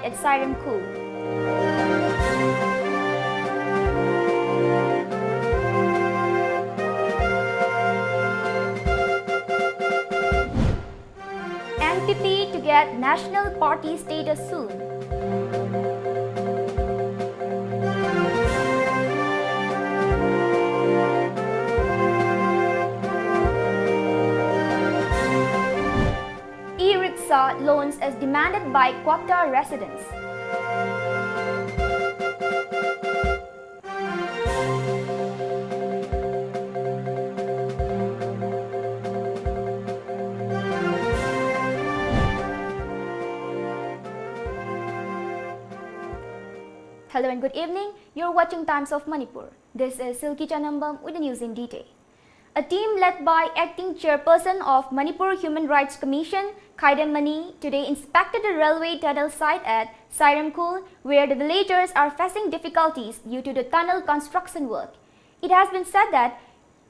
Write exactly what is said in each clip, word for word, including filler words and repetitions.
at Sairem Khul. N P P to get national party status soon. E-rickshaw loans as demanded by Quetta residents. Hello and good evening. You're watching Times of Manipur. This is Silky Chanambam with the news in detail. A team led by Acting Chairperson of Manipur Human Rights Commission, Khaidem Mani, today inspected the railway tunnel site at Sairem Khul, where the villagers are facing difficulties due to the tunnel construction work. It has been said that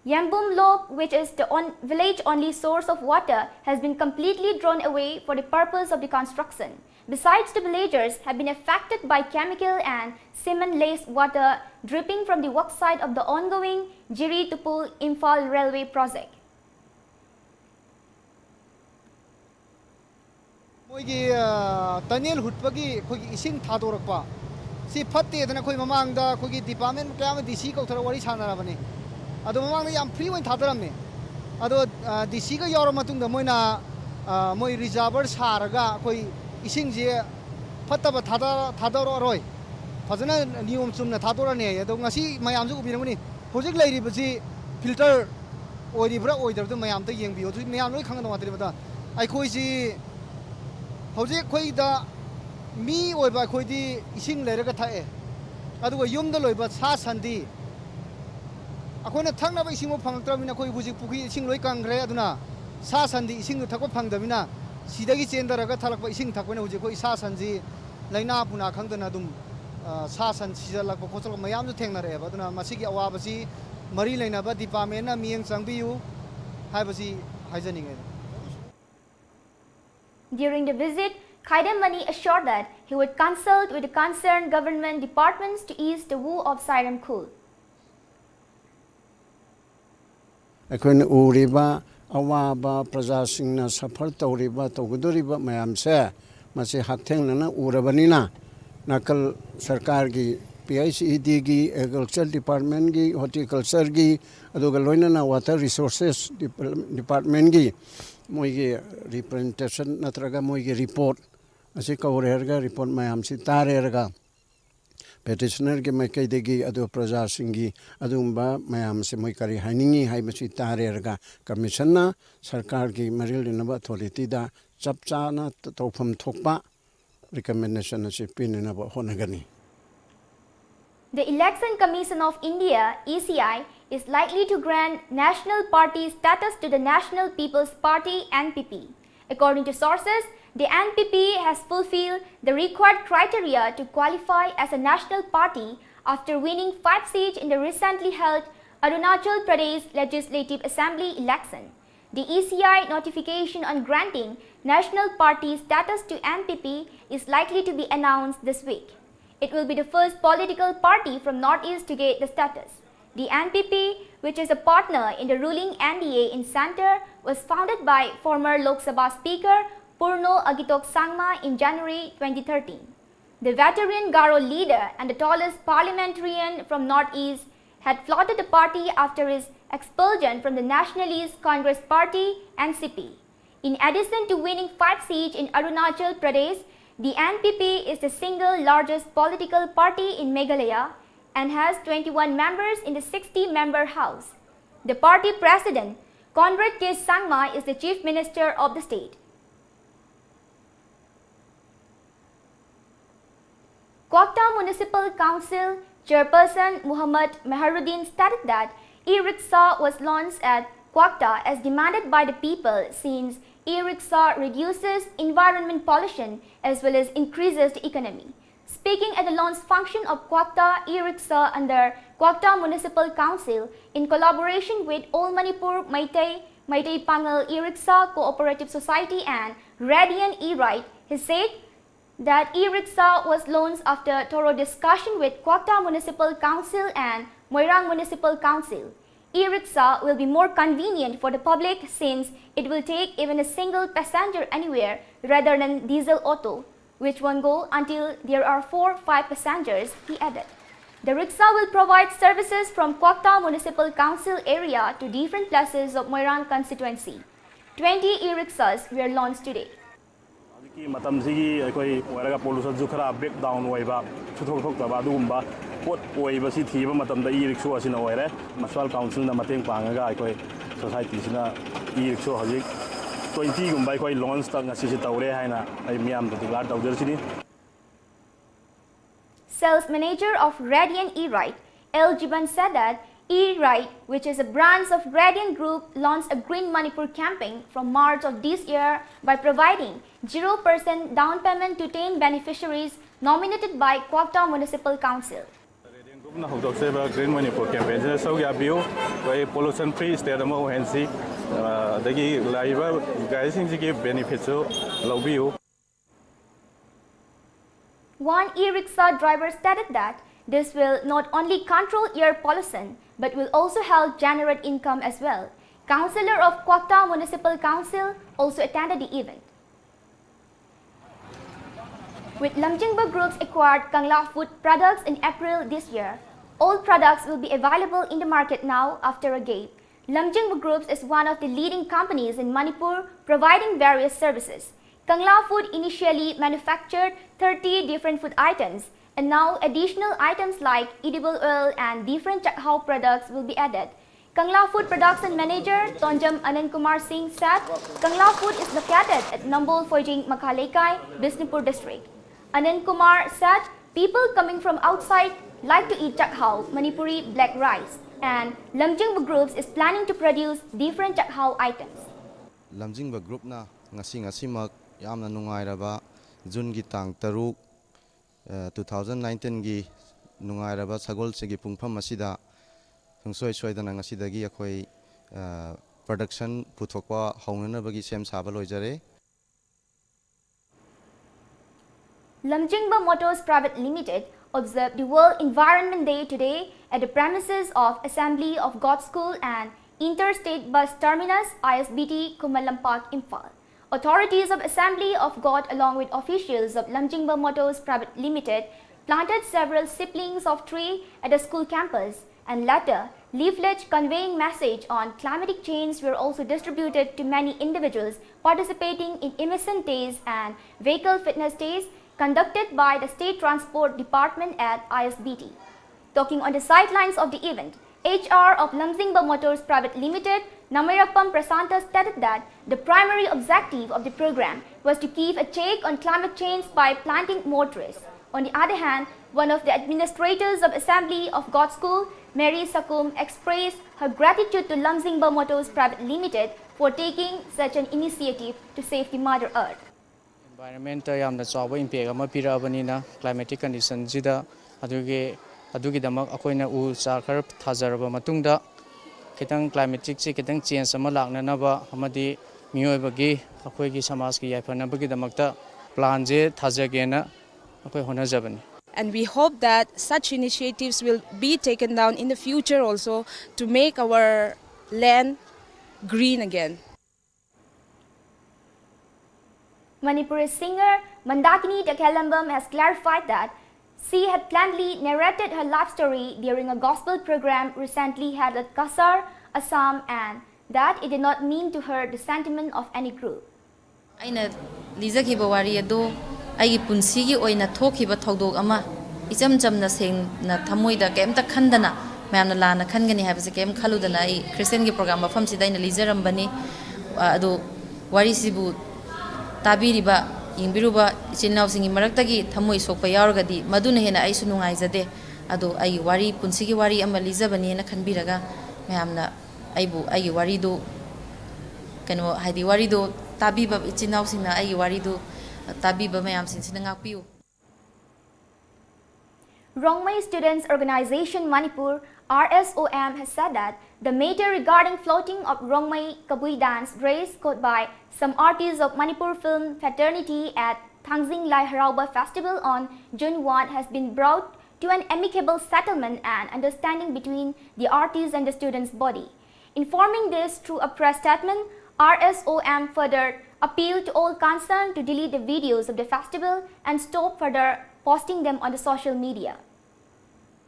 Yambum Lop, which is the on-, village only source of water, has been completely drawn away for the purpose of the construction. Besides, the villagers have been affected by chemical and cement-laced water dripping from the work site of the ongoing Jiri Tupul Imphal railway project. ꯃꯣꯏꯒꯤ tunnel ꯍꯨꯠꯄꯒꯤ ꯑꯩꯈꯣꯏꯒꯤ ꯏꯁꯤꯡ ꯊꯥꯗꯣꯔꯛꯄ ꯁꯤ ꯐꯠꯇꯦꯗꯅ ꯑꯩꯈꯣꯏ ꯃꯃꯥꯡꯗ ꯑꯩꯈꯣꯏꯒꯤ department ꯀꯌꯥ ꯑꯃ ꯗꯤ ꯁꯤ ꯀꯧꯊꯔꯒ ꯋꯥꯔꯤ ꯁꯥꯟꯅꯔꯕꯅꯤ꯫ ꯑꯗꯣ ꯃꯃꯥꯡꯗ ꯌꯥꯝ ꯐ꯭ꯔꯤ ꯑꯣꯏꯅ ꯊꯥꯗꯔꯝꯃꯦ꯫ ꯑꯗꯣ ꯗꯤ ꯁꯤꯒ ꯌꯥꯎꯔ ꯃꯇꯨꯡꯗ ꯃꯣꯏꯅ ꯃꯣꯏ ꯔꯤꯖꯥꯔꯚꯔ ꯁꯥꯔꯒ ꯑꯩꯈꯣꯏ ꯏꯁꯤꯡꯁꯦ ꯐꯠꯇꯕ ꯊꯥꯗꯔꯛꯑꯔꯣꯏ, ꯐꯖꯅ ꯅꯤꯌꯣꯝ ꯆꯨꯝꯅ ꯊꯥꯗꯣꯔꯛꯑꯅꯤ ꯍꯥꯏ꯫ ꯑꯗꯣ ꯉꯁꯤ ꯃꯌꯥꯝꯁꯨ ꯎꯕꯤꯔꯝꯒꯅꯤ, ꯍꯧꯖꯤꯛ ꯂꯩꯔꯤꯕꯁꯤ ꯐꯤꯜꯇꯔ ꯑꯣꯏꯔꯤꯕ꯭ꯔꯥ ꯑꯣꯏꯗ꯭ꯔꯕꯗꯣ ꯃꯌꯥꯝ ꯑꯝꯇ ꯌꯦꯡꯕꯤꯌꯨ꯫ ꯑꯗꯨ ꯃꯌꯥꯝ ꯂꯣꯏ ꯈꯪꯒꯗꯧ ꯉꯥꯛꯇꯅꯦꯕ꯫ ꯑꯗ ꯑꯩꯈꯣꯏꯁꯤ ꯍꯧꯖꯤꯛ ꯑꯩꯈꯣꯏꯗ ꯃꯤ ꯑꯣꯏꯕ ꯑꯩꯈꯣꯏꯗꯤ ꯏꯁꯤꯡ ꯂꯩꯔꯒ ꯊꯛꯑꯦ, ꯑꯗꯨꯒ ꯌꯨꯝꯗ ꯂꯣꯏꯕ ꯁꯥ ꯁꯟꯗꯤ ꯑꯩꯈꯣꯏꯅ ꯊꯛꯅꯕ ꯏꯁꯤꯡꯐꯥꯎ ꯐꯪꯉꯛꯇ꯭ꯔꯕꯅꯤꯅ ꯑꯩꯈꯣꯏ ꯍꯧꯖꯤꯛ ꯄꯨꯈ꯭ꯔꯤ ꯏꯁꯤꯡ ꯂꯣꯏ ꯀꯪꯈ꯭ꯔꯦ꯫ ꯑꯗꯨꯅ ꯁꯥ ꯁꯟꯗꯤ ꯏꯁꯤꯡꯗꯨ ꯊꯛꯄ ꯐꯪꯗꯕꯅꯤꯅ ꯁꯤꯗꯒꯤ ꯆꯦꯟꯊꯔꯒ ꯊꯛꯂꯛꯄ ꯏꯁꯤꯡ ꯊꯛꯄꯅ ꯍꯧꯖꯤꯛ ꯑꯩꯈꯣꯏ ꯁꯥ ꯁꯟꯁꯤ ꯂꯥꯏꯅꯥ ꯄꯨꯅꯥ ꯈꯪꯗꯅ ꯑꯗꯨꯝ ꯁꯥ ꯁꯟ ꯁꯤꯖꯜꯂꯛꯄ ꯈꯣꯠꯆꯜꯂꯛꯄ ꯃꯌꯥꯝꯁꯨ ꯊꯦꯡꯅꯔꯛꯑꯦꯕ꯫ ꯑꯗꯨꯅ ꯃꯁꯤꯒꯤ ꯑꯋꯥꯕꯁꯤ ꯃꯔꯤ ꯂꯩꯅꯕ ꯗꯤꯄꯥꯔꯠꯃꯦꯟꯅ ꯃꯤꯠꯌꯦꯡ ꯆꯪꯕꯤꯌꯨ ꯍꯥꯏꯕꯁꯤ ꯍꯥꯏꯖꯅꯤꯡꯉꯦ꯫ During the visit, Khaidam Mani assured that he would consult with the concerned government departments to ease the woe of Sairam Khul. ꯑꯩꯈꯣꯏꯅ ꯎꯔꯤꯕ ꯑꯋꯥꯕ, ꯄ꯭ꯔꯖꯥꯁꯤꯡꯅ ꯁꯐꯔ ꯇꯧꯔꯤꯕ, ꯇꯧꯒꯗꯧꯔꯤꯕ ꯃꯌꯥꯝꯁꯦ, ꯃꯁꯤ ꯍꯛꯊꯦꯡꯅꯅ ꯎꯔꯕꯅꯤꯅ, ꯅꯥꯀꯜ ꯁꯔꯀꯥꯔꯒꯤ ꯄꯤ ꯑꯩꯆ ꯏ ꯗꯤꯒꯤ, ꯑꯦꯒ꯭ꯔꯤꯀꯜꯆꯔ ꯗꯤꯄꯥꯔꯠꯃꯦꯟꯒꯤ, ꯍꯣꯔꯇꯤꯀꯜꯆꯔꯒꯤ, ꯑꯗꯨꯒ ꯂꯣꯏꯅꯅ ꯋꯥꯇꯔ ꯔꯤꯁꯣꯔꯁꯦꯁ ꯗꯤꯄꯥꯔꯠꯃꯦꯟꯒꯤ ꯃꯣꯏꯒꯤ ꯔꯤꯄ꯭ꯔꯖꯦꯟꯇꯦꯁꯟ ꯅꯠꯇ꯭ꯔꯒ ꯃꯣꯏꯒꯤ ꯔꯤꯄꯣꯔꯠ ꯑꯁꯤ ꯀꯧꯔꯦꯔꯒ, ꯔꯤꯄꯣꯔꯠ ꯃꯌꯥꯝꯁꯤ ꯇꯥꯔꯦꯔꯒ, ꯄꯦꯇꯤꯁꯅꯔꯒꯤ ꯃꯥꯏꯀꯩꯗꯒꯤ ꯑꯗꯨ ꯄ꯭ꯔꯖꯥꯁꯤꯡꯒꯤ ꯑꯗꯨꯒꯨꯝꯕ ꯃꯌꯥꯝꯁꯦ ꯃꯣꯏ ꯀꯔꯤ ꯍꯥꯏꯅꯤꯡꯉꯤ ꯍꯥꯏꯕꯁꯤ ꯇꯥꯔꯦꯔꯒ, ꯀꯃꯤꯁꯟꯅ ꯁꯔꯀꯥꯔꯒꯤ ꯃꯔꯤꯜ ꯂꯩꯅꯕ ꯑꯣꯊꯣꯔꯤꯇꯤꯗ ꯆꯞ ꯆꯥꯅ ꯇꯧꯐꯝ ꯊꯣꯛꯄ ꯔꯤꯀꯃꯦꯟꯗꯦꯁꯟ ꯑꯁꯤ ꯄꯤꯅꯅꯕ ꯍꯣꯠꯅꯒꯅꯤ꯫ The Election Commission of India, E C I, is likely to grant national party status to the National People's Party, N P P. According to sources, the N P P has fulfilled the required criteria to qualify as a national party after winning five seats in the recently held Arunachal Pradesh Legislative Assembly election. The E C I notification on granting national party status to N P P is likely to be announced this week. It will be the first political party from Northeast to get the status. The N P P, which is a partner in the ruling N D A in center, was founded by former Lok Sabha Speaker Purno Agitok Sangma in January twenty thirteen. The veteran Garo leader and the tallest parliamentarian from Northeast had floated the party after his expulsion from the Nationalist Congress Party, N C P. In addition to winning five seats in Arunachal Pradesh, the N P P is the single largest political party in Meghalaya and has twenty-one members in the sixty-member House. The party president, Conrad K Sangma, is the chief minister of the state. Kwakta Municipal Council Chairperson Muhammad Meharuddin stated that e-rickshaw was launched at Kwakta as demanded by the people, since e-rickshaw reduces environment pollution as well as increases the economy. Speaking at the launch function of Kwakta e-rickshaw under Kwakta Municipal Council in collaboration with All Manipur Meitei, Meitei Pangal E-Rickshaw Cooperative Society and Radiant E-Ride, He said that e-rickshaw was launched after thorough discussion with Kwakta Municipal Council and Moirang Municipal Council. E-rickshaw will be more convenient for the public since it will take even a single passenger anywhere rather than diesel auto, which won't go until there are four, five passengers, he added. The rickshaw will provide services from Kwakta Municipal Council area to different places of Moirang constituency. Twenty e-rickshaws were launched today. ꯍꯧꯖꯤꯛꯀꯤ ꯃꯇꯝꯁꯤꯒꯤ ꯑꯩꯈꯣꯏ ꯑꯣꯏꯔꯒ ꯄꯣꯂꯨꯁꯟꯁꯨ ꯈꯔ break down ꯑꯣꯏꯕ, ꯁꯨꯊꯣꯛ ꯊꯣꯛꯇꯕ ꯑꯗꯨꯒꯨꯝꯕ ꯄꯣꯠ ꯑꯣꯏꯕꯁꯤ ꯊꯤꯕ ꯃꯇꯝꯗ ꯏ ꯔꯤꯛꯁꯣ ꯑꯁꯤꯅ ꯑꯣꯏꯔꯦ꯫ ꯃ꯭ꯌꯨꯅꯤꯁꯤꯄꯥꯜ ꯀꯥꯎꯟꯁꯤꯜꯅ ꯃꯇꯦꯡ ꯄꯥꯡꯉꯒ ꯑꯩꯈꯣꯏ ꯁꯣꯁꯥꯏꯇꯤꯁꯤꯅ ꯏ ꯔꯤꯛꯁꯣ ꯍꯧꯖꯤꯛ ꯇ꯭ꯋꯦꯟꯇꯤꯒꯨꯝꯕ ꯑꯩꯈꯣꯏ ꯂꯣꯟꯁꯇ ꯉꯁꯤꯁꯤ ꯇꯧꯔꯦ ꯍꯥꯏꯅ ꯑꯩ ꯃꯤꯌꯥꯝꯗ ꯗꯤꯀ꯭ꯂꯥꯔ ꯇꯧꯖꯔꯁꯤꯅꯤ꯫ Sales manager of Radiant E-Ride, L Jiban, said that E-Ride, which is a branch of Radiant Group, launched a Green Manipur campaign from March of this year by providing zero percent down payment to ten beneficiaries nominated by Kwakta Municipal Council. Radiant ꯒ꯭ꯔꯨꯞꯅ ꯍꯧꯗꯣꯛꯆꯔꯤꯕ green Manipur ꯀꯦꯝꯄꯦꯟꯁꯤꯗ ꯁꯔꯨꯛ ꯌꯥꯕꯤꯌꯨ꯫ ꯑꯩꯈꯣꯏ pollution free state ꯑꯃ ꯑꯣꯏꯍꯟꯁꯤ꯫ ꯑꯗꯒꯤ ꯂꯥꯛꯏꯕ ꯒꯥꯔꯤꯁꯤꯡꯁꯤꯒꯤ ꯕꯦꯅꯤꯐꯤꯠꯁꯨ ꯂꯧꯕꯤꯌꯨ꯫ One e-rickshaw driver stated that this will not only control air pollution but will also help generate income as well. Councillor of Kwakta Municipal Council also attended the event. With Lamjingba Groups acquired Kangla Food products in April this year, all products will be available in the market now after a gap. Lamjingba Groups is one of the leading companies in Manipur providing various services. Kangla Food initially manufactured thirty different food items, and now additional items like edible oil and different chakhao products will be added. Kangla Food Production Manager Tonjam Anand Kumar Singh said Kangla Food is located at Nambol Foijing Makhaleikai, Bishnupur district. Anand Kumar said people coming from outside like to eat chakhao, Manipuri black rice, and Lamjingba Groups is planning to produce different chakhao items. ꯂꯝꯖꯤꯡꯕ ꯒ꯭ꯔꯨꯞꯅ ꯉꯁꯤ ꯉꯁꯤꯃꯛ ꯌꯥꯝꯅ ꯅꯨꯡꯉꯥꯏꯔꯕ ꯖꯨꯟꯒꯤ ꯇꯥꯡ ꯇꯔꯨꯛ, two thousand ꯅꯥꯏꯟꯇꯤꯟꯒꯤ ꯅꯨꯡꯉꯥꯏꯔꯕ ꯁꯒꯣꯜꯁꯦꯜꯒꯤ ꯄꯨꯡꯐꯝ ꯑꯁꯤꯗ ꯁꯨꯡꯁꯣꯏ ꯁꯣꯏꯗꯅ ꯉꯁꯤꯗꯒꯤ ꯑꯩꯈꯣꯏ ꯄ꯭ꯔꯗꯛꯁꯟ ꯄꯨꯊꯣꯛꯄ ꯍꯧꯅꯅꯕꯒꯤ ꯁꯦꯝ ꯁꯥꯕ ꯂꯣꯏꯖꯔꯦ꯫ Lamjingba Motors Private Limited observed the World Environment Day today at the premises of Assembly of God School and Interstate Bus Terminus, I S B T, Khuman Lampak, Imphal. Authorities of Assembly of God, along with officials of Lamjingba Motors Private Limited, planted several saplings of tree at the school campus, and later, leaflets conveying message on climatic change were also distributed to many individuals participating in emission days and vehicle fitness days conducted by the State Transport Department at I S B T. Talking on the sidelines of the event, H R of Lamjingba Motors Private Limited, Namairakpam Prasanta, stated that the primary objective of the program was to keep a check on climate change by planting more trees. On the other hand, one of the administrators of Assembly of God School, Mary Sakum, expressed her gratitude to Lamjingba Motors Private Limited for taking such an initiative to save the Mother Earth. Environment ꯇ ꯌꯥꯝꯅ ꯆꯥꯎꯕ impact ꯑꯃ ꯄꯤꯔꯛꯑꯕꯅꯤꯅ, climatic condition ꯁꯤꯗ ꯑꯗꯨꯒꯤ ꯑꯗꯨꯒꯤꯗꯃꯛ ꯑꯩꯈꯣꯏꯅ ꯎ ꯆꯥꯔ ꯈꯔ ꯊꯥꯖꯔꯕ ꯃꯇꯨꯡꯗ, ꯈꯤꯇꯪ climatic ꯁꯤ ꯈꯤꯇꯪ change ꯑꯃ ꯂꯥꯛꯅꯅꯕ ꯑꯃꯗꯤ ꯃꯤꯑꯣꯏꯕꯒꯤ, ꯑꯩꯈꯣꯏꯒꯤ ꯁꯃꯥꯖꯀꯤ ꯌꯥꯏꯐꯅꯕꯒꯤꯗꯃꯛꯇ plan ꯁꯦ ꯊꯥꯖꯒꯦꯅ ꯑꯩꯈꯣꯏ ꯍꯣꯠꯅꯖꯕꯅꯤ꯫ And we hope that such initiatives will be taken down in the future also to make our land green again. Manipuri singer Mandakini Takhelambam has clarified that she had plannedly narrated her life story during a gospel program recently held at Cachar, Assam, and that it did not mean to her the sentiment of any group. ꯑꯩꯅ ꯂꯤꯖꯈꯤꯕ ꯋꯥꯔꯤ ꯑꯗꯨ ꯑꯩꯒꯤ ꯄꯨꯟꯁꯤꯒꯤ ꯑꯣꯏꯅ ꯊꯣꯛꯈꯤꯕ ꯊꯧꯗꯣꯛ ꯑꯃ, ꯏꯆꯝ ꯆꯝꯅ ꯁꯦꯡꯅ ꯊꯃꯣꯏꯗ ꯀꯩꯝꯇ ꯈꯟꯗꯅ ꯃꯌꯥꯝꯅ ꯂꯥꯟꯅ ꯈꯟꯒꯅꯤ ꯍꯥꯏꯕꯁꯦ ꯀꯩꯝ ꯈꯜꯂꯨꯗꯅ ꯑꯩ ꯈ꯭ꯔꯤꯁꯇꯦꯟꯒꯤ ꯄ꯭ꯔꯣꯒ꯭ꯔꯥꯝ ꯃꯐꯝꯁꯤꯗ ꯑꯩꯅ ꯂꯤꯖꯔꯝꯕꯅꯤ꯫ ꯑ, ꯑꯗꯨ ꯋꯥꯔꯤꯁꯤꯕꯨ ꯇꯥꯕꯤꯔꯤꯕ, ꯌꯦꯡꯕꯤꯔꯨꯕ ꯏꯆꯤꯜ ꯏꯅꯥꯎꯁꯤꯡꯒꯤ ꯃꯔꯛꯇꯒꯤ ꯊꯃꯣꯏ ꯁꯣꯛꯄ ꯌꯥꯎꯔꯒꯗꯤ ꯃꯗꯨꯅ ꯍꯦꯟꯅ ꯑꯩꯁꯨ ꯅꯨꯡꯉꯥꯏꯖꯗꯦ꯫ ꯑꯗꯣ ꯑꯩꯒꯤ ꯋꯥꯔꯤ, ꯄꯨꯟꯁꯤꯒꯤ ꯋꯥꯔꯤ ꯑꯃ ꯂꯤꯖꯕꯅꯦꯅ ꯈꯟꯕꯤꯔꯒ ꯃꯌꯥꯝꯅ ꯑꯩꯕꯨ, ꯑꯩꯒꯤ ꯋꯥꯔꯤꯗꯨ, ꯀꯩꯅꯣ, ꯍꯥꯏꯗꯤ ꯋꯥꯔꯤꯗꯨ ꯇꯥꯕꯤꯕ, ꯏꯆꯤꯟ ꯏꯅꯥꯎꯁꯤꯡꯅ ꯑꯩꯒꯤ ꯋꯥꯔꯤꯗꯨ ꯇꯥꯕꯤꯕ ꯃꯌꯥꯝꯁꯤꯡꯁꯤꯅ ꯉꯥꯛꯄꯤꯌꯨ꯫ Rongmei Students Organization Manipur, R S O M, has said that the matter regarding flouting of Rongmei Kabui dance dress code by some artists of Manipur film fraternity at Thangjing Lai Harauba festival on June one has been brought to an amicable settlement and understanding between the artists and the students' body. Informing this through a press statement, R S O M further appealed to all concerned to delete the videos of the festival and stop further posting them on the social media.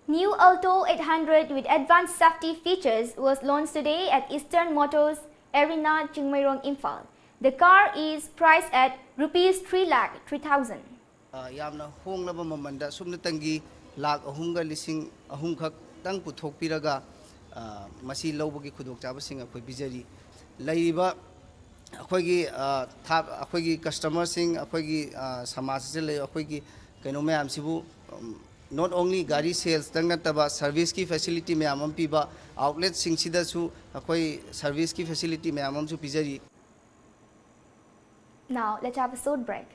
New Alto eight hundred with advanced safety features was launched today at Eastern Motors Arena, Chingmeirong, Imphal. The car is priced at rupees three lakh three thousand. ꯑ, ꯌꯥꯝꯅ ꯍꯣꯡꯂꯕ ꯃꯃꯜꯗ ꯁꯨꯞꯅꯇꯪꯒꯤ ꯂꯥꯈ ꯑꯍꯨꯝꯒ ꯂꯤꯁꯤꯡ ꯑꯍꯨꯝ ꯈꯛꯇꯪ ꯄꯨꯊꯣꯛꯄꯤꯔꯒ, ꯑ, ꯃꯁꯤ ꯂꯧꯕꯒꯤ ꯈꯨꯗꯣꯡꯆꯥꯕꯁꯤꯡ ꯑꯩꯈꯣꯏ ꯄꯤꯖꯔꯤ꯫ ꯂꯩꯔꯤꯕ ꯑꯩꯈꯣꯏꯒꯤ, ꯑ, ꯊꯥ-, ꯑꯩꯈꯣꯏꯒꯤ ꯀꯁꯇꯃꯔꯁꯤꯡ, ꯑꯩꯈꯣꯏꯒꯤ, ꯑ, ꯁꯃꯥꯖ ꯑꯁꯤꯗ ꯂꯩꯕ ꯑꯩꯈꯣꯏꯒꯤ ꯀꯩꯅꯣ ꯃꯌꯥꯝꯁꯤꯕꯨ, ꯎꯝ, not only ꯒꯥꯔꯤ ꯁꯦꯜꯁꯇꯪ ꯅꯠꯇꯕ ꯁꯔꯚꯤꯁꯀꯤ ꯐꯦꯁꯤꯂꯤꯇꯤ ꯃꯌꯥꯝ ꯑꯃ ꯄꯤꯕ ꯑꯥꯎꯠꯂꯦꯠꯁꯤꯡꯁꯤꯗꯁꯨ ꯑꯩꯈꯣꯏ ꯁꯔꯚꯤꯁꯀꯤ ꯐꯦꯁꯤꯂꯤꯇꯤ ꯃꯌꯥꯝ ꯑꯃꯁꯨ ꯄꯤꯖꯔꯤ꯫ Now, let's have a short break.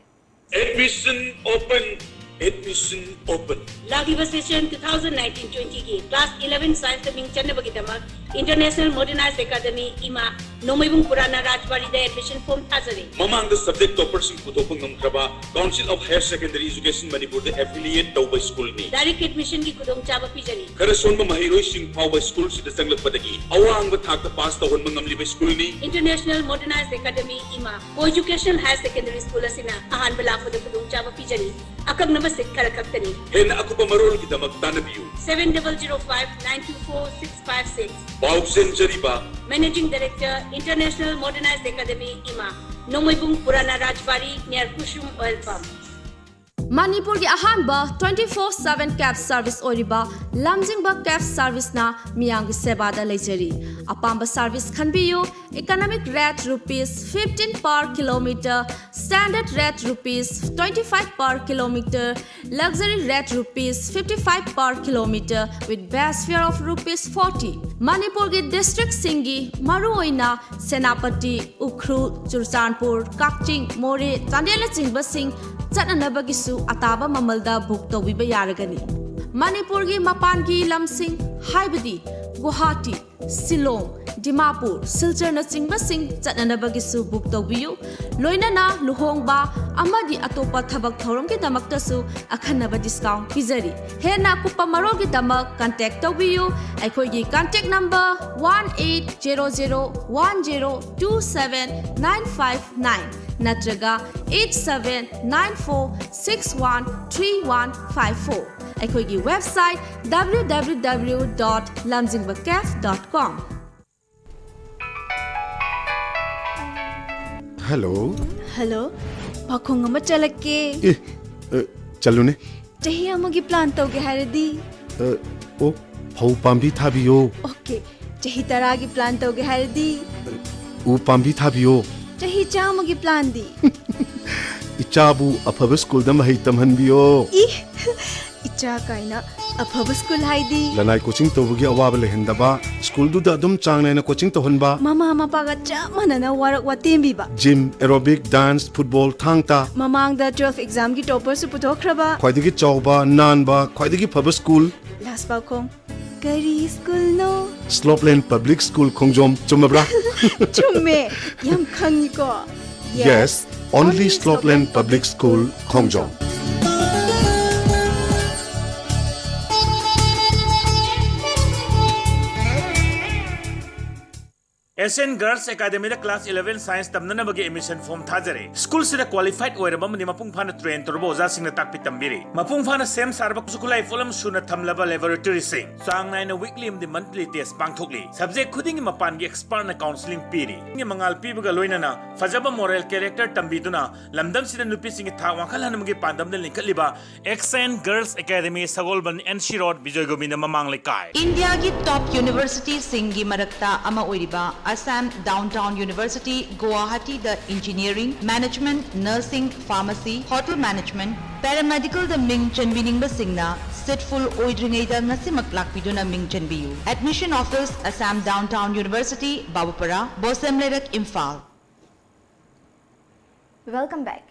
Admission open. Admission open. ꯂꯥꯛꯂꯤꯕ session two thousand nineteen twenty ꯒꯤ class eleven science ꯇ ꯃꯤꯡ ꯆꯟꯅꯕꯒꯤꯗꯃꯛ International Modernized Academy ꯏꯃꯥ ꯅꯣꯡꯃꯩꯕꯨꯡ ꯄꯨꯔꯥꯅ ꯔꯥꯖꯕꯥꯔꯤꯗ admission form ꯊꯥꯖꯔꯤ꯫ ꯃꯃꯥꯡꯗ subject topperꯁꯤꯡ ꯄꯨꯊꯣꯛꯄ ꯉꯝꯈ꯭ꯔꯕ Council of Higher Secondary Education ꯃꯅꯤꯄꯨꯔꯗ affiliate ꯇꯧꯕ schoolꯅꯤ꯫ Direct admission ꯒꯤ ꯈꯨꯗꯣꯡꯆꯥꯕ ꯄꯤꯖꯔꯤ꯫ ꯈꯔ ꯁꯣꯟꯕ ꯃꯍꯩꯔꯣꯏꯁꯤꯡ ꯐꯥꯎꯕ schoolꯁꯤꯗ ꯆꯪꯂꯛꯄꯗꯒꯤ ꯑꯋꯥꯡꯕ ꯊꯥꯛꯇ pass ꯇꯧꯍꯟꯕ ꯉꯝꯂꯤꯕ schoolꯅꯤ꯫ International Modernized Academy ꯏꯃꯥ Co-Educational Higher Secondary School ꯑꯁꯤꯅ ꯑꯍꯥꯟꯕ ꯂꯥꯛꯄꯗ ꯈꯨꯗꯣꯡꯆꯥꯕ ꯄꯤꯖꯔꯤ꯫ ꯑꯀꯛꯅꯕ seat ꯈꯔ ꯈꯛꯇꯅꯤ꯫ ꯍꯦꯟꯅ ꯑꯀꯨꯞꯄ ꯃꯔꯣꯜꯒꯤꯗꯃꯛ ꯇꯥꯟꯅꯕꯤꯌꯨ꯫ Seven double zero five nine two four six five six. ꯄꯥꯎ ꯆꯦꯟꯖꯔꯤꯕ Managing Director, International Modernized Academy ꯏꯃꯥ ꯅꯣꯡꯃꯩꯕꯨꯡ ꯄꯨꯔꯥꯅ ꯔꯥꯖꯕꯥꯔꯤ near Kusum Oil Pump. ꯃꯅꯤꯄꯨꯔꯒꯤ ꯑꯍꯥꯟꯕ twenty four seven cab service ꯑꯣꯏꯔꯤꯕ ꯂꯝꯖꯤꯡꯕ cab serviceꯅ ꯃꯤꯌꯥꯝꯒꯤ ꯁꯦꯕꯥꯗ ꯂꯩꯖꯔꯤ꯫ ꯑꯄꯥꯝꯕ service ꯈꯟꯕꯤꯌꯨ꯫ Economic rate rupees fifteen per kilometer, standard rate rupees twenty five per kilometer, luxury rate rupees fifty five per kilometer with base fare of rupees forty. ꯃꯅꯤꯄꯨꯔꯒꯤ districtꯁꯤꯡꯒꯤ ꯃꯔꯨꯑꯣꯏꯅ ꯁꯦꯅꯥꯄꯇꯤ, ꯎꯈ꯭ꯔꯨꯜ, ꯆꯨꯔꯆꯥꯟꯄꯨꯔ, ꯀꯛꯆꯤꯡ, ꯃꯣꯔꯦ, ꯆꯥꯟꯗꯦꯜꯅꯆꯤꯡꯕꯁꯤꯡ ꯆꯠꯅꯅꯕꯒꯤꯁꯨ ꯑꯇꯥꯕ ꯃꯃꯜꯗ book ꯇꯧꯕꯤꯕ ꯌꯥꯔꯒꯅꯤ꯫ ꯃꯅꯤꯄꯨꯔꯒꯤ ꯃꯄꯥꯟꯒꯤ ꯂꯝꯁꯤꯡ ꯍꯥꯏꯕꯗꯤ ꯒꯨꯋꯥꯍꯥꯇꯤ, ꯁꯤꯂꯣꯡ, ꯗꯤꯃꯥꯄꯨꯔ, ꯁꯤꯜꯆꯔꯅꯆꯤꯡꯕꯁꯤꯡ ꯆꯠꯅꯅꯕꯒꯤꯁꯨ ꯕꯨꯛ ꯇꯧꯕꯤꯌꯨ꯫ ꯂꯣꯏꯅꯅ ꯂꯨꯍꯣꯡꯕ ꯑꯃꯗꯤ ꯑꯇꯣꯞꯄ ꯊꯕꯛ ꯊꯧꯔꯝꯒꯤꯗꯃꯛꯇꯁꯨ ꯑꯈꯟꯅꯕ ꯗꯤꯁꯀꯥꯎꯟ ꯄꯤꯖꯔꯤ꯫ ꯍꯦꯟꯅ ꯑꯀꯨꯞꯄ ꯃꯔꯣꯜꯒꯤꯗꯃꯛ ꯀꯟꯇꯦꯛ ꯇꯧꯕꯤꯌꯨ꯫ ꯑꯩꯈꯣꯏꯒꯤ contact number one eight zero zero one zero two seven nine five nine ꯅꯠꯇ꯭ꯔꯒ eight seven nine four six one three one five four꯫ ꯑꯩꯈꯣꯏꯒꯤ website W W W dot lamjingbacafe dot com꯫ Hello. Hello. ꯄꯥꯈꯣꯡ ꯑꯃ ꯆꯠꯂꯛꯀꯦ꯫ ꯑꯦ, ꯑ, ꯆꯠꯂꯨꯅꯦ꯫ ꯆꯍꯤ ꯑꯃꯒꯤ plan ꯇꯧꯒꯦ ꯍꯥꯏꯔꯗꯤ? ꯑ, ꯑꯣ, ꯐꯧ ꯄꯥꯝꯕꯤ ꯊꯥꯕꯤꯌꯣ꯫ ꯑꯣꯀꯦ꯫ ꯆꯍꯤ ꯇꯔꯥꯒꯤ ꯄ꯭ꯂꯥꯟ ꯇꯧꯒꯦ ꯍꯥꯏꯔꯗꯤ? ꯎ ꯄꯥꯝꯕꯤ ꯊꯥꯕꯤꯌꯣ꯫ ꯆꯍꯤ ꯆꯥꯝꯃꯒꯤ ꯄ꯭ꯂꯥꯟꯗꯤ? ꯏꯆꯥꯕꯨ ꯑꯐꯕ ꯁ꯭ꯀꯨꯜꯗ ꯃꯍꯩ ꯇꯝꯍꯟꯕꯤꯌꯣ꯫ ꯏ! ꯏꯆꯥ ꯀꯥꯏꯅ꯫ ꯑꯐꯕ ꯁ꯭ꯀꯨꯜ ꯍꯥꯏꯗꯤ? ꯂꯅꯥꯏ ꯀꯣꯆꯤꯡ ꯇꯧꯕꯒꯤ ꯑꯋꯥꯕ ꯂꯩꯍꯟꯗꯕ, ꯁ꯭ꯀꯨꯜꯗꯨꯗ ꯑꯗꯨꯝ ꯆꯥꯡ ꯅꯥꯏꯅ ꯀꯣꯆꯤꯡ ꯇꯧꯍꯟꯕ꯫ ꯃꯃꯥ ꯃꯄꯥꯒ ꯆꯞ ꯃꯥꯟꯅꯅ ꯋꯥꯔꯛ ꯋꯥꯇꯦꯝꯕꯤꯕ꯫ ꯖꯤꯝ, ꯑꯦꯔꯣꯕꯤꯛ, ꯗꯥꯟꯁ, ꯐꯨꯠꯕꯣꯜ, ꯊꯥꯡ ꯇꯥ꯫ ꯃꯃꯥꯡꯗ ꯇꯨꯋꯦꯜꯐ ꯑꯦꯛꯖꯥꯝꯒꯤ ꯇꯣꯄꯔꯁꯨ ꯄꯨꯊꯣꯛꯈ꯭ꯔꯕ꯫ ꯈ꯭ꯋꯥꯏꯗꯒꯤ ꯆꯥꯎꯕ, ꯅꯥꯟꯕ, ꯈ꯭ꯋꯥꯏꯗꯒꯤ ꯐꯕ ꯁ꯭ꯀꯨꯜ꯫ ꯂꯥꯁ ꯄꯥꯎꯈꯣꯡ꯫ ꯀꯔꯤ ꯁ꯭ꯀꯨꯜꯅꯣ? ꯁ꯭ꯂꯣꯞꯂꯦꯟ ꯄꯕ꯭ꯂꯤꯛ ꯁ꯭ꯀꯨꯜ ꯈꯣꯡꯖꯣꯝ, ꯆꯨꯝꯃꯕ꯭ꯔꯥ? ꯆꯨꯝꯃꯦ꯫ ꯌꯥꯝ ꯈꯪꯉꯤꯀꯣ꯫ Yes, only Slopeland Public School, Khongjom. S N girls ꯑꯦꯀꯥꯗꯃꯤꯗ ꯀ꯭ꯂꯥꯁ ꯏꯂꯦꯚꯦꯟ ꯁꯥꯏꯟꯁ ꯇꯝꯅꯅꯕꯒꯤ ꯑꯦꯗꯃꯤꯁꯟ ꯐꯣꯔꯝ ꯊꯥꯖꯔꯦ꯫ ꯁ꯭ꯀꯨꯜꯁꯤꯗ ꯀ꯭ꯋꯥꯂꯤꯐꯥꯏꯗ ꯑꯣꯏꯔꯕ ꯑꯃꯗꯤ ꯃꯄꯨꯡ ꯐꯥꯅ ꯇ꯭ꯔꯦꯟ ꯇꯧꯔꯕ ꯑꯣꯖꯥꯁꯤꯡꯅ ꯇꯥꯛꯄꯤ ꯇꯝꯕꯤꯔꯤ꯫ ꯃꯄꯨꯡ ꯐꯥꯅ ꯁꯦꯝ ꯁꯥꯔꯕ ꯈꯨꯠꯁꯨ ꯈꯨꯠꯂꯥꯏ ꯄꯣꯠꯂꯝ ꯁꯨꯅ ꯊꯝꯂꯕ ꯂꯦꯕꯣꯔꯦꯇꯔꯤꯁꯤꯡ, ꯆꯥꯡ ꯅꯥꯏꯅ ꯋꯤꯛꯂꯤ ꯑꯃꯗꯤ ꯃꯟꯊꯂꯤ ꯇꯦꯁ ꯄꯥꯡꯊꯣꯛꯂꯤ꯫ ꯁꯕꯖꯦꯛ ꯈꯨꯗꯤꯡꯒꯤ ꯃꯄꯥꯟꯒꯤ ꯑꯦꯛꯁꯄꯔꯠꯅ ꯀꯥꯎꯟꯁꯤꯂꯤꯡ ꯄꯤꯔꯤ꯫ ꯃꯉꯥꯜ ꯄꯤꯕꯒ ꯂꯣꯏꯅꯅ ꯐꯖꯕ ꯃꯣꯔꯦꯜ ꯀꯦꯔꯦꯛꯇꯔ ꯇꯝꯕꯤꯗꯨꯅ ꯂꯝꯗꯝꯁꯤꯗ ꯅꯨꯄꯤꯁꯤꯡꯒꯤ ꯊꯥꯛ ꯋꯥꯡꯈꯠꯍꯟꯕꯒꯤ ꯄꯥꯟꯗꯝꯗ ꯂꯤꯡꯈꯠꯂꯤꯕ S N girls academy, Sagolband, N C road, Bijoy Govind ꯃꯃꯥꯡ ꯂꯩꯀꯥꯏ꯫ ꯏꯟꯗꯤꯌꯥꯒꯤ ꯇꯣꯞ ꯌꯨꯅꯤꯚꯔꯁꯤꯇꯤꯁꯤꯡꯒꯤ ꯃꯔꯛꯇ ꯑꯃ ꯑꯣꯏꯔꯤꯕ ꯑꯁꯥꯝ ꯗꯥꯎꯟꯇꯥꯎꯟ ꯌꯨꯅꯤꯚꯔꯁꯤꯇꯤ ꯒꯨꯋꯥꯍꯥꯇꯤꯗ engineering, management, nursing, pharmacy, hotel management, ꯄꯦꯔꯥꯃꯦꯗꯤꯀꯜꯗ ꯃꯤꯡ ꯆꯟꯕꯤꯅꯤꯡꯕꯁꯤꯡꯅ ꯁꯤꯠ ꯐꯨꯜ ꯑꯣꯏꯗ꯭ꯔꯤꯉꯩꯗ ꯉꯁꯤꯃꯛ ꯂꯥꯛꯄꯤꯗꯨꯅ ꯃꯤꯡ ꯆꯟꯕꯤꯌꯨ꯫ Admission office, Assam Downtown University, Babupara, Bosem ꯂꯩꯔꯛ, Imphal. Welcome back.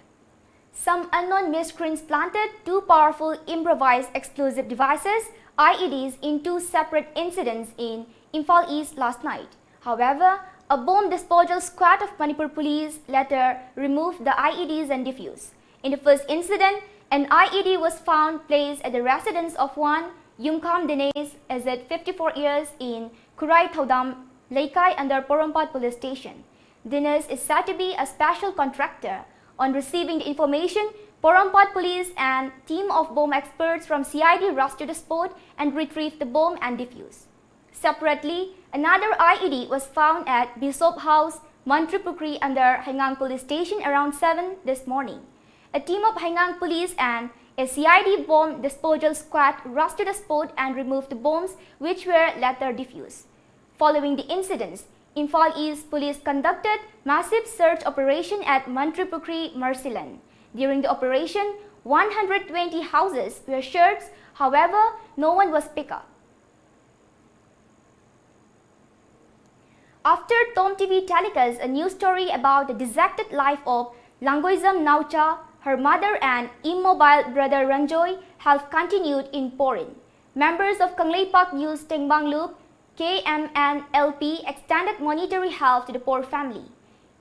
Some unknown miscreants planted two powerful improvised explosive devices I E Ds in two separate incidents in Imphal East last night. However, a bomb disposal squad of Manipur Police later removed the I E Ds and defused. In the first incident, an I E D was found placed at the residence of one Yumkham Dinesh, aged fifty-four years, in Khurai Thaudam Leikai under Porompat Police Station. Dinesh is said to be a special contractor. On receiving the information, Porompat Police and team of bomb experts from C I D rushed to the spot and retrieved the bomb and defused. Separately, another I E D was found at Bishop House, Mantripukhri under Heingang Police Station around seven this morning. A team of Heingang Police and a C I D bomb disposal squad rushed to the spot and removed the bombs, which were later defused. Following the incidents, Imphal East Police conducted massive search operation at Mantripukhri Marsiland. During the operation, one hundred twenty houses were searched. However, no one was picked up. After Tom T V telecasts a news story about the dejected life of Langoizam Naucha, her mother and immobile brother Ranjoy have continued in Porin. Members of Kangleipak News Tengbangluk, K M N L P, extended monetary help to the poor family.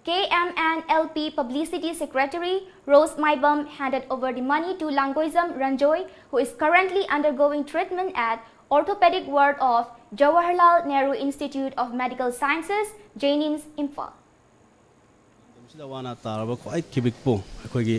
K M N L P Publicity Secretary Rose Maibam handed over the money to Langoizam Ranjoy, who is currently undergoing treatment at orthopedic ward of Jawaharlal Nehru Institute of Medical Sciences, JNIMS, Imphal. ꯃꯇꯝꯁꯤꯗ ꯋꯥꯅ ꯇꯥꯔꯕ ꯈ꯭ꯋꯥꯏ ꯈꯤꯕꯤꯛꯄꯨ ꯑꯩꯈꯣꯏꯒꯤ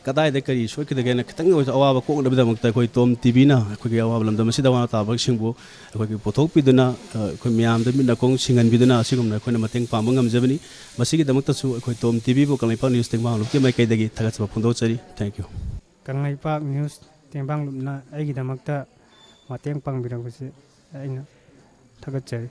ꯀꯗꯥꯏꯗ ꯀꯔꯤ ꯁꯣꯏꯈꯤꯗꯒꯦꯅ ꯈꯤꯇꯪ ꯑꯣꯏꯔꯁꯨ ꯑꯋꯥꯕ ꯀꯣꯛꯅꯕꯒꯤꯗꯃꯛꯇ ꯑꯩꯈꯣꯏ ꯇꯣꯝ ꯇꯤꯚꯤꯅ ꯑꯩꯈꯣꯏꯒꯤ ꯑꯋꯥꯕ ꯂꯝꯗꯝ ꯑꯁꯤꯗ ꯋꯥꯅ ꯇꯥꯕꯁꯤꯡꯕꯨ ꯑꯩꯈꯣꯏꯒꯤ ꯄꯨꯊꯣꯛꯄꯤꯗꯨꯅ, ꯑ, ꯑꯩꯈꯣꯏ ꯃꯌꯥꯝꯗ ꯃꯤꯠ ꯅꯥꯀꯣꯡ ꯁꯤꯡꯍꯟꯕꯤꯗꯨꯅ ꯑꯁꯤꯒꯨꯝꯅ ꯑꯩꯈꯣꯏꯅ ꯃꯇꯦꯡ ꯄꯥꯡꯕ ꯉꯝꯖꯕꯅꯤ꯫ ꯃꯁꯤꯒꯤꯗꯃꯛꯇꯁꯨ ꯑꯩꯈꯣꯏ ꯇꯣꯝ ꯇꯤꯚꯤꯕꯨ ꯀꯪꯂꯩꯄꯥꯛ ꯅ꯭ꯌꯨꯁ ꯇꯦꯡꯕꯥꯡ ꯂꯨꯞꯀꯤ ꯃꯥꯏꯀꯩꯗꯒꯤ ꯊꯥꯒꯠꯆꯕ ꯐꯣꯡꯗꯣꯛꯆꯔꯤ꯫ Thank you. ꯀꯪꯂꯩꯄꯥꯛ ꯅ꯭ꯌꯨꯁ ꯇꯦꯡꯕꯥꯡ ꯂꯨꯞꯅ ꯑꯩꯒꯤꯗꯃꯛꯇ ꯃꯇꯦꯡ ꯄꯥꯡꯕꯤꯔꯛꯄꯁꯦ ꯑꯩꯅ ꯊꯥꯒꯠꯆꯔꯤ꯫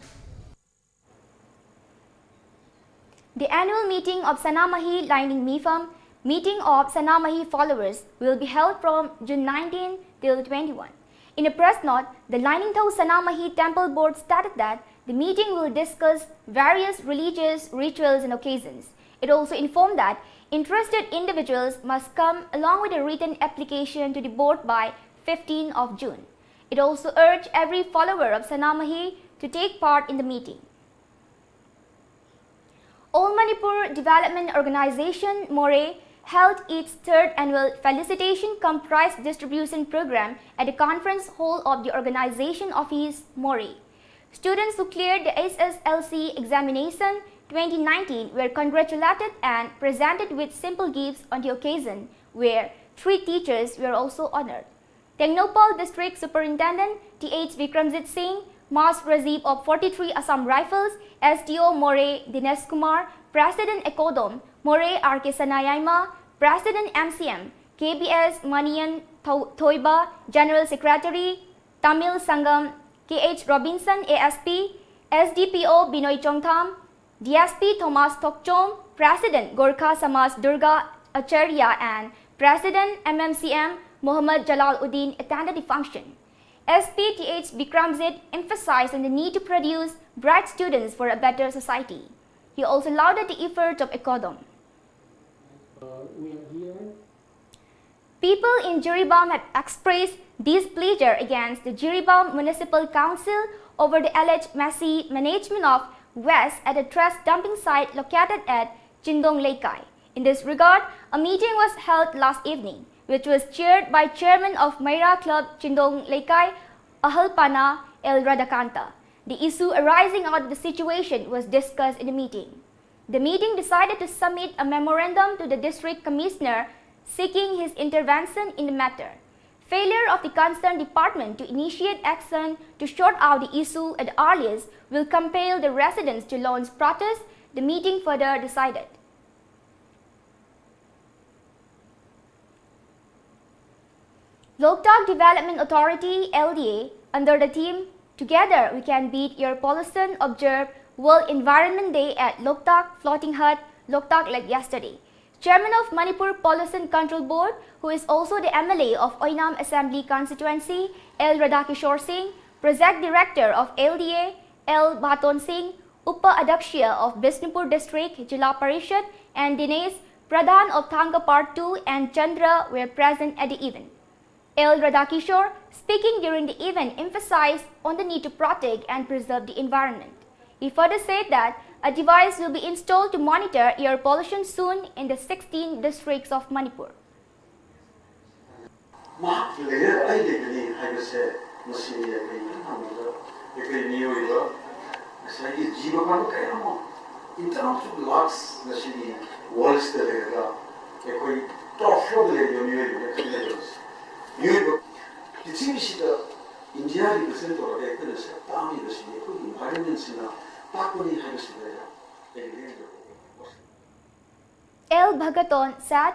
The annual meeting of Sanamahi Laining Mifam, meeting of Sanamahi followers, will be held from June nineteen till twenty-one. In a press note, the Lainingthou Sanamahi Temple Board stated that the meeting will discuss various religious rituals and occasions. It also informed that interested individuals must come along with a written application to the board by fifteen of June. It also urged every follower of Sanamahi to take part in the meeting. All Manipur Development Organization, Moreh, held its third annual Felicitation cum Prize Distribution Program at the conference hall of the organization office, Moreh. Students who cleared the S S L C examination twenty nineteen were congratulated and presented with simple gifts on the occasion, where three teachers were also honored. Tengnoupal District Superintendent T H Bikramjit Singh, Mass Rajiv of forty-three Assam Rifles, S D O Moreh Dinesh Kumar, President ECODOM, Moreh R K Sanayaima, President M C M, K B S Manian Tho- Thoiba, General Secretary, Tamil Sangam, K H Robinson, A S P, S D P O Binoy Chongtham, D S P Thomas Thokchom, President Gorkha Samaj Durga Acharya, and President M M C M Mohammad Jalal Uddin attended the function. S P T H Bikramjit emphasized on the need to produce bright students for a better society. He also lauded the efforts of ECODOM. Uh, we are here. People in Jiribam have expressed displeasure against the Jiribam Municipal Council over the alleged messy management of waste at the trash dumping site located at Chindong Leikai. In this regard, a meeting was held last evening, which was chaired by chairman of Meira Club Chindong Leikai, Ahalpana L Radhakanta. The issue arising out of the situation was discussed in the meeting. The meeting decided to submit a memorandum to the district commissioner seeking his intervention in the matter. Failure of the concerned department to initiate action to sort out the issue at the earliest will compel the residents to launch protest, the meeting further decided. Loktak Development Authority, L D A, under the theme Together We Can Beat Air Pollution, observed World Environment Day at Loktak Floating Hut, Loktak Lake yesterday. Chairman of Manipur Pollution Control Board, who is also the M L A of Oinam Assembly Constituency, L Radhakishore Singh, Project Director of L D A, L Baton Singh, Upa Adakshya of Bishnupur District Jila Parishad, and Dinesh Pradhan of Thangapar two and Chandra were present at the event. L Radhakishore, speaking during the event, emphasized on the need to protect and preserve the environment. He further said that a device will be installed to monitor air pollution soon in the sixteen districts of Manipur. ꯃꯍꯥꯛ ꯂꯩꯔꯒ ꯑꯩ ꯂꯩꯒꯅꯤ ꯍꯥꯏꯕꯁꯦ ꯃꯁꯤꯅꯤ ꯑꯩꯈꯣꯏ ꯃꯤꯑꯣꯏꯕ, ꯑꯩꯈꯣꯏ ꯃꯤꯑꯣꯏꯕ, ꯉꯁꯥꯏꯒꯤ ꯖꯤꯕ ꯄꯥꯟꯕ ꯀꯌꯥ ꯑꯃ, in terms of lakhs, ꯉꯁꯤꯒꯤ ꯋꯥꯔꯜꯁꯤꯗ ꯂꯩꯔꯒ ꯑꯩꯈꯣꯏ ꯇꯣꯞ ꯐ꯭ꯂꯣꯔꯗ ꯂꯩꯔꯤꯕ ꯃꯤꯑꯣꯏꯕꯅ ꯈꯟꯒꯗꯕꯁꯦ꯫ ꯃꯤꯑꯣꯏꯕ ꯄ꯭ꯔꯤꯊꯤꯕꯤꯁꯤꯗ ꯏꯟꯗꯤꯌꯥ ꯔꯤꯄ꯭ꯔꯖꯦꯟ ꯇꯧꯔꯒ ꯑꯩꯈꯣꯏꯅ ꯁꯛ ꯇꯥꯛꯂꯤꯕꯁꯤꯗꯤ ꯑꯩꯈꯣꯏꯒꯤ ꯏꯟꯚꯥꯏꯔꯣꯟꯃꯦꯟꯁꯤꯅ ꯇꯥꯛꯄꯅꯤ ꯍꯥꯏꯕꯁꯤꯗ ꯑꯩꯅ ꯂꯦꯡꯗꯕ ꯋꯥꯐꯝ꯫ L Bhagaton said,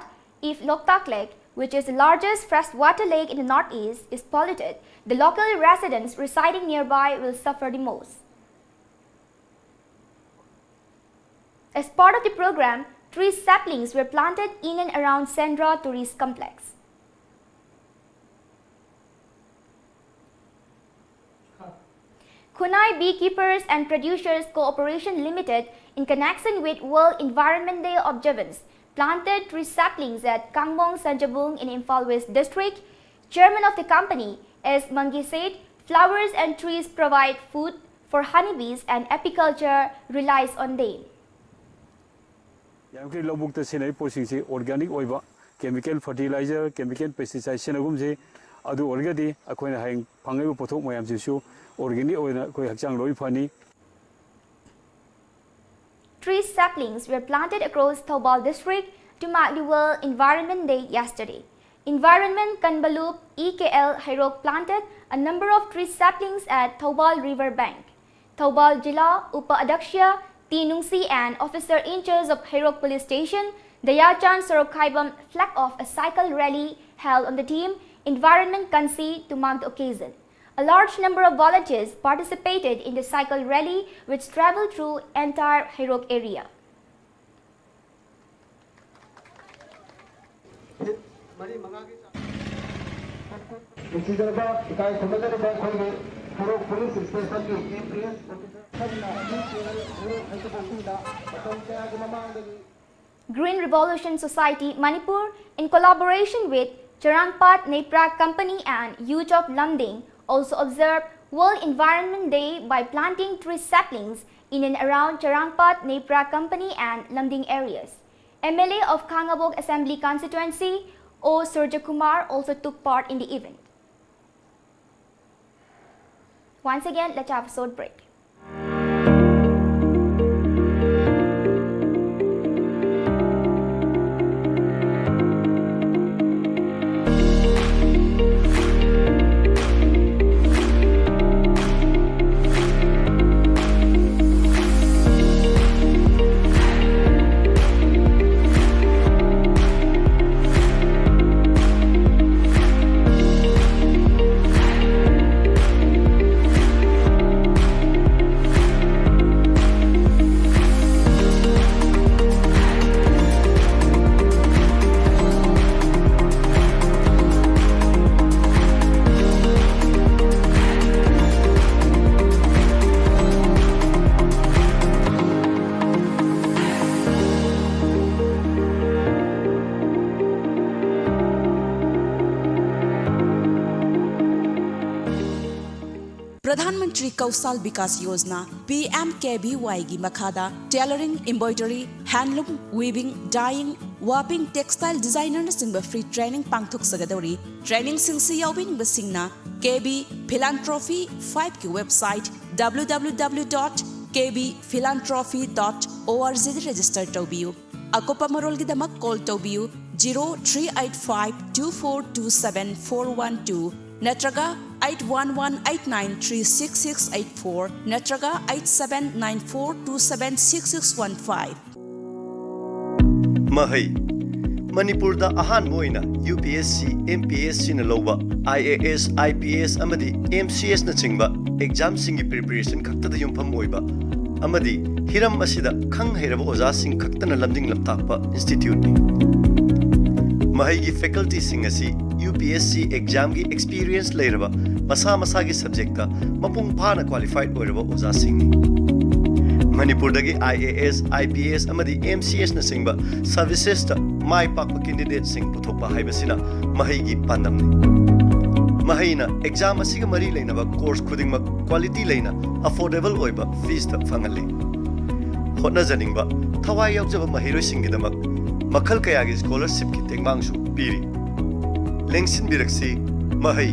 if Loktak Lake, which is the largest freshwater lake in the northeast, is polluted, the local residents residing nearby will suffer the most. As part of the program, tree saplings were planted in and around Sendra Tourist Complex. Khunai Beekeepers and Producers Cooperation Limited, in connection with World Environment Day observance, planted tree saplings at Kangmong Sanjabung in Imphal West District. Chairman of the company, S Mangi, said, flowers and trees provide food for honeybees and apiculture relies on them. ꯌꯥꯔꯤꯃꯈꯩ ꯂꯧꯕꯨꯛꯇ ꯁꯤꯖꯤꯟꯅꯔꯤꯕ ꯄꯣꯠꯁꯤꯡꯁꯤ organic ꯑꯣꯏꯕ, chemical fertilizer, chemical pesticide ꯁꯤꯖꯤꯟꯅꯒꯨꯝꯁꯤ꯫ ꯑꯗꯨ ꯑꯣꯏꯔꯒꯗꯤ ꯑꯩꯈꯣꯏꯅ ꯍꯌꯦꯡ ꯐꯪꯉꯛꯏꯕ ꯄꯣꯠꯊꯣꯛ ꯃꯌꯥꯝꯁꯤꯁꯨ organic ꯑꯣꯏꯅ ꯑꯩꯈꯣꯏ ꯍꯛꯆꯥꯡ ꯂꯣꯏ ꯐꯅꯤ꯫ Tree saplings were planted across Thoubal district to mark the World Environment Day yesterday. Environment Kanbalup E K L Heirok planted a number of tree saplings at Thoubal River Bank. Thoubal Jila Upa Adhyaksha T Nungsi and officer in charge of Heirok Police Station, Dayachan Sorokhaibam, flag off a cycle rally held on the theme Environment Kansi to mark the occasion. A large number of volunteers participated in the cycle rally, which traveled through entire Heirok area. ꯅꯨꯡꯁꯤꯖꯔꯕ, ꯏꯀꯥꯏ ꯈꯨꯝꯅꯖꯔꯕ ꯑꯩꯈꯣꯏꯒꯤ ꯍꯩꯔꯣꯛ police ꯁ꯭ꯇꯦꯁꯟꯒꯤ chief police officer ꯁꯝꯅ U K L ꯍꯩꯔꯣꯛ ꯍꯥꯏꯖꯕ ꯑꯁꯤꯗ ꯃꯇꯝ ꯀꯌꯥꯒꯤ ꯃꯃꯥꯡꯗꯒꯤ Green Revolution Society Manipur, in collaboration with Charangpat Nepra Company and Youth of Lumding also observed World Environment Day by planting tree saplings in and around Charangpat Nepra Company and Lumding areas. M L A of Khangabok Assembly Constituency, O Surjakumar, also took part in the event. Once again, let's have a short break. Pradhan Mantri ꯀꯧꯁꯥꯜ Vikas Yojana, P M K V ꯋꯥꯏꯒꯤ ꯃꯈꯥꯗ tailoring, embroidery, handloom, weaving, dyeing, warping, textile designerꯅꯆꯤꯡꯕ free training ꯄꯥꯡꯊꯣꯛꯆꯒꯗꯧꯔꯤ꯫ Trainingꯁꯤꯡꯁꯤ ꯌꯥꯎꯕꯤꯅꯤꯡꯕꯁꯤꯡꯅ K B Philanthropy fiveꯀꯤ website W W W dot K B philanthropy dot O R Gꯗ register ꯇꯧꯕꯤꯌꯨ꯫ ꯑꯀꯨꯞꯄ ꯃꯔꯣꯜꯒꯤꯗꯃꯛ call ꯇꯧꯕꯤꯌꯨ zero three eight five two four two seven four one two ꯅꯠꯇ꯭ꯔꯒ eight one one eight nine three six six eight four ꯅꯠꯇ꯭ꯔꯒ eight seven nine four two seven six six one five꯫ ꯃꯍꯩ꯫ ꯃꯅꯤꯄꯨꯔꯗ ꯑꯍꯥꯟꯕ ꯑꯣꯏꯅ U P S C, M P S Cꯅ ꯂꯧꯕ I A S, I P S ꯑꯃꯗꯤ M C Sꯅꯆꯤꯡꯕ examꯁꯤꯡꯒꯤ preparation ꯈꯛꯇꯗ ꯌꯨꯝꯐꯝ ꯑꯣꯏꯕ ꯑꯃꯗꯤ ꯍꯤꯔꯝ ꯑꯁꯤꯗ ꯈꯪ ꯍꯩꯔꯕ ꯑꯣꯖꯥꯁꯤꯡ ꯈꯛꯇꯅ ꯂꯝꯖꯤꯡ ꯂꯝꯇꯥꯛꯄ instituteꯅꯤ꯫ ꯃꯍꯩꯒꯤ facultyꯁꯤꯡ ꯑꯁꯤ U P S C examꯒꯤ experience ꯂꯩꯔꯕ, ꯃꯁꯥ ꯃꯁꯥꯒꯤ subjectꯇ ꯃꯄꯨꯡ ꯐꯥꯅ qualified ꯑꯣꯏꯔꯕ ꯑꯣꯖꯥꯁꯤꯡꯅꯤ꯫ ꯃꯅꯤꯄꯨꯔꯗꯒꯤ IAS, IPS ꯑꯃꯗꯤ MCS ꯅꯆꯤꯡꯕ ꯁꯔꯚꯤꯁꯦꯁꯇ ꯃꯥꯏ ꯄꯥꯛꯄ ꯀꯦꯟꯗꯤꯗꯦꯠꯁꯤꯡ ꯄꯨꯊꯣꯛꯄ ꯍꯥꯏꯕꯁꯤꯅ ꯃꯍꯩꯒꯤ ꯄꯥꯟꯗꯝꯅꯤ꯫ ꯃꯍꯩꯅ ꯑꯦꯛꯖꯥꯝ ꯑꯁꯤꯒ ꯃꯔꯤ ꯂꯩꯅꯕ ꯀꯣꯔꯁ ꯈꯨꯗꯤꯡꯃꯛ ꯀ꯭ꯋꯥꯂꯤꯇꯤ ꯂꯩꯅ ꯑꯐꯣꯔꯗꯦꯕꯜ ꯑꯣꯏꯕ ꯐꯤꯁꯇ ꯐꯪꯍꯜꯂꯤ꯫ ꯍꯣꯠꯅꯖꯅꯤꯡꯕ, ꯊꯋꯥꯏ ꯌꯥꯎꯖꯕ ꯃꯍꯩꯔꯣꯏꯁꯤꯡꯒꯤꯗꯃꯛ ꯃꯈꯜ ꯀꯌꯥꯒꯤ ꯁ꯭ꯀꯣꯂꯔꯁꯤꯞꯀꯤ ꯇꯦꯡꯕꯥꯡꯁꯨ ꯄꯤꯔꯤ꯫ ꯂꯦꯡꯁꯤꯟꯕꯤꯔꯛꯁꯤ, ꯃꯍꯩ,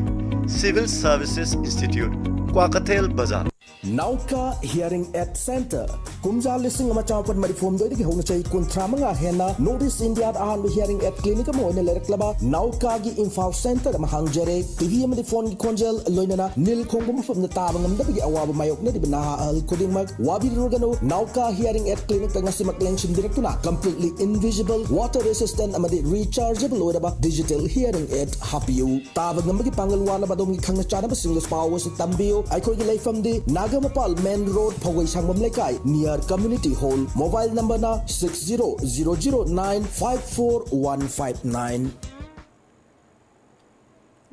Civil Services Institute, ꯀ꯭ꯋꯥꯀꯩꯊꯦꯜ ꯕꯖꯥꯔ꯫ ꯅꯥꯎꯀꯥ ꯍꯤꯌꯔꯤꯡ ꯑꯦꯗ ꯁꯦꯟꯇꯔ꯫ ꯀꯨꯝꯖꯥ ꯂꯤꯁꯤꯡ ꯑꯃ ꯆꯥꯃꯥꯄꯟ ꯃꯔꯤꯐꯨ ꯍꯨꯝꯗꯣꯏꯗꯒꯤ ꯍꯧꯅ ꯆꯍꯤ ꯀꯨꯟꯊ꯭ꯔꯥ ꯃꯉꯥ ꯍꯦꯟꯅ ꯅꯣꯔꯠ ꯏꯁ ꯏꯟꯗꯤꯌꯥꯗ ꯑꯍꯥꯟꯕ ꯍꯤꯌꯔꯤꯡ ꯑꯦꯗ ꯀ꯭ꯂꯤꯅꯤꯛ ꯑꯃ ꯑꯣꯏꯅ ꯂꯩꯔꯛꯂꯕ ꯅꯥꯎꯀꯥꯒꯤ ꯏꯝꯐꯥꯜ ꯁꯦꯟꯇꯔ ꯑꯃ ꯍꯥꯡꯖꯔꯦ꯫ ꯇꯤꯚꯤ ꯑꯃꯗꯤ ꯐꯣꯟꯒꯤ ꯈꯣꯟꯖꯦꯜ, ꯂꯣꯏꯅꯅ ꯅꯤꯜ ꯈꯣꯡꯕ ꯃꯐꯝꯗ ꯇꯥꯕ ꯉꯝꯗꯕꯒꯤ ꯑꯋꯥꯕ ꯃꯥꯌꯣꯛꯅꯔꯤꯕ ꯅꯍꯥ ꯑꯍꯜ ꯈꯨꯗꯤꯡꯃꯛ ꯋꯥꯕꯤꯔꯨꯔꯒꯅꯨ꯫ ꯅꯥꯎꯀꯥ ꯍꯤꯌꯔꯤꯡ ꯑꯦꯗ ꯀ꯭ꯂꯤꯅꯤꯛꯇ ꯉꯁꯤꯃꯛ ꯂꯦꯡꯁꯤꯟꯕꯤꯔꯛꯇꯨꯅ completely invisible, water resistant ꯑꯃꯗꯤ rechargeable ꯑꯣꯏꯔꯕ digital hearing aid ꯍꯥꯞꯄꯤꯌꯨ꯫ ꯇꯥꯕ ꯉꯝꯕꯒꯤ ꯄꯥꯡꯒꯜ ꯋꯥꯠꯂꯕ ꯑꯗꯣꯝꯒꯤ ꯈꯪꯅ ꯆꯥꯟꯅꯕꯁꯤꯡꯗꯁꯨ ꯄꯥꯎ ꯑꯁꯤ ꯇꯝꯕꯤꯌꯨ꯫ ꯑꯩꯈꯣꯏꯒꯤ ꯂꯩꯐꯝꯗꯤ ꯅꯥꯒꯥꯃꯄꯥꯜ main road, ꯐꯧꯒꯩ ꯁꯪꯕꯝ ꯂꯩꯀꯥꯏ, near community hall꯫ Mobile numberꯅ six zero zero zero nine five four one five nine꯫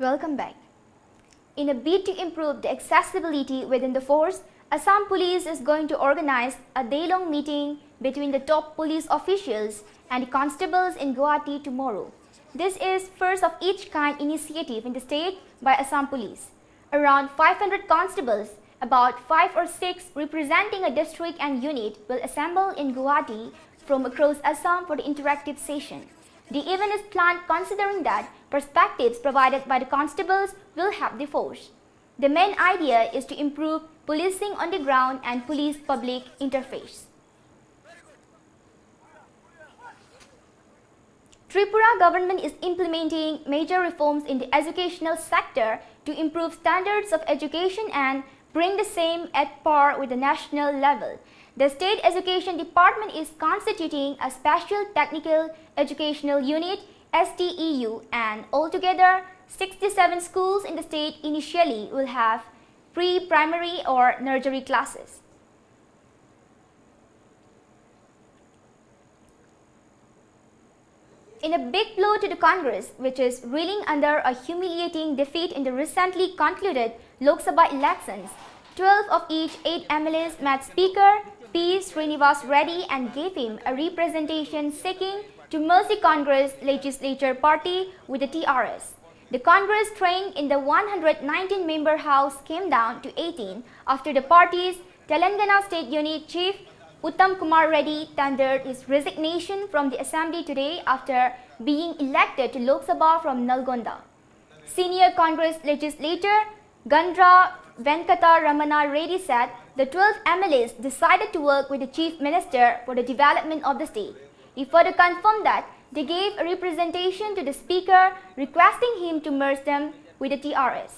Welcome back. In a bid to improve the accessibility within the force, Assam Police is going to organize a day-long meeting between the top police officials and the constables in Guwahati tomorrow. This is first of its kind initiative in the state by Assam Police. Around five hundred constables, about five or six representing a district and unit, will assemble in Guwahati from across Assam for the interactive session. The event is planned considering that perspectives provided by the constables will help the force. The main idea is to improve policing on the ground and police-public interface. Tripura government is implementing major reforms in the educational sector to improve standards of education and bring the same at par with the national level. The State Education Department is constituting a special technical educational unit, STEU, and altogether sixty-seven schools in the state initially will have pre-primary or nursery classes. In a big blow to the Congress, which is reeling under a humiliating defeat in the recently concluded Lok Sabha elections, twelve of each eight MLAs met Speaker P Srinivas Reddy and gave him a representation seeking to merge the Congress legislature party with the T R S. The Congress strength in the one hundred nineteen member house came down to eighteen after the party's Telangana state unit chief Uttam Kumar Reddy tendered his resignation from the assembly today after being elected to Lok Sabha from Nalgonda. Senior Congress legislator Gandra Venkata Ramana Reddy said the twelve M L As decided to work with the chief minister for the development of the state. He further confirmed that they gave a representation to the speaker requesting him to merge them with the T R S.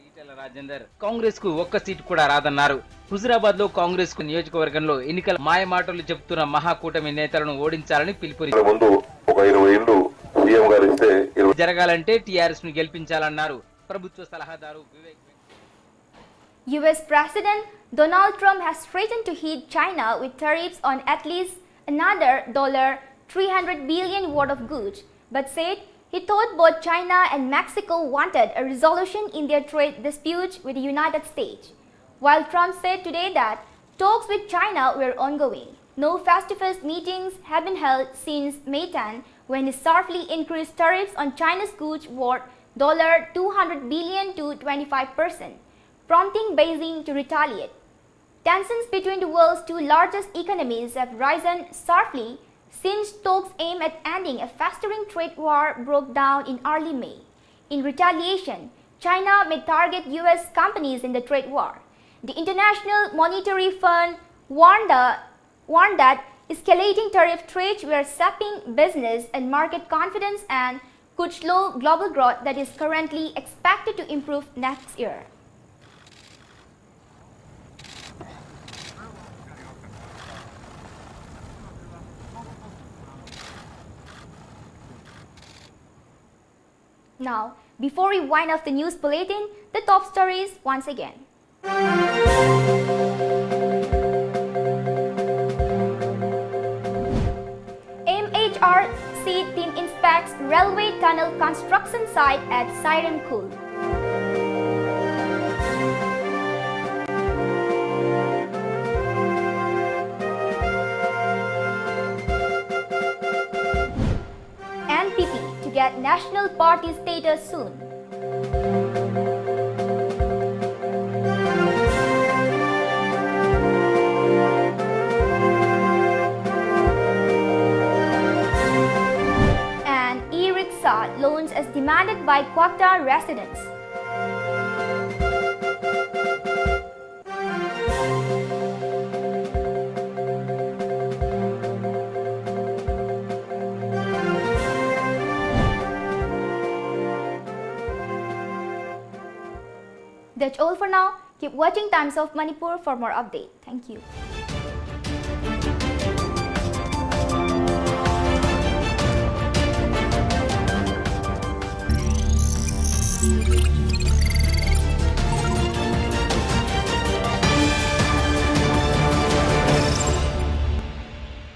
Etela Rajender Congress కు ఒక్క seat కూడా రాదన్నారు. హుజురాబాద్ లో కాంగ్రెస్ కు నియోజకవర్గంలో ఎన్నికల మాయమాటలు చెబుతున్న మహాకూటమి నేతలను ఓడించాలని పిలుపునిచ్చారు. ముందు ఒక ఇరవై ఇల్లు సీఎం గారు ఇస్తే ఇరవై జరగాలంటే టీఆర్ఎస్ ను గెలిపించాలన్నారు ప్రభుత్వ సలహాదారు Vivek. U S President Donald Trump has threatened to hit China with tariffs on at least another dollar three hundred billion worth of goods, but said he thought both China and Mexico wanted a resolution in their trade dispute with the United States. While Trump said today that talks with China were ongoing, no face-to-face meetings have been held since May ten, when he sharply increased tariffs on China's goods worth two hundred billion to twenty-five percent, prompting Beijing to retaliate. Tensions between the world's two largest economies have risen sharply since talks aimed at ending a festering trade war broke down in early May. In retaliation, China may target U S companies in the trade war. The International Monetary Fund warned, the, warned that escalating tariff threats were sapping business and market confidence and could slow global growth that is currently expected to improve next year. Now, before we wind up the news bulletin, the top stories once again. M H R C team inspects railway tunnel construction site at Sairemkhul. National party status soon. And e-rickshaw loans as demanded by Kwakta residents. That's all for now. Keep watching Times of Manipur for more update. Thank you.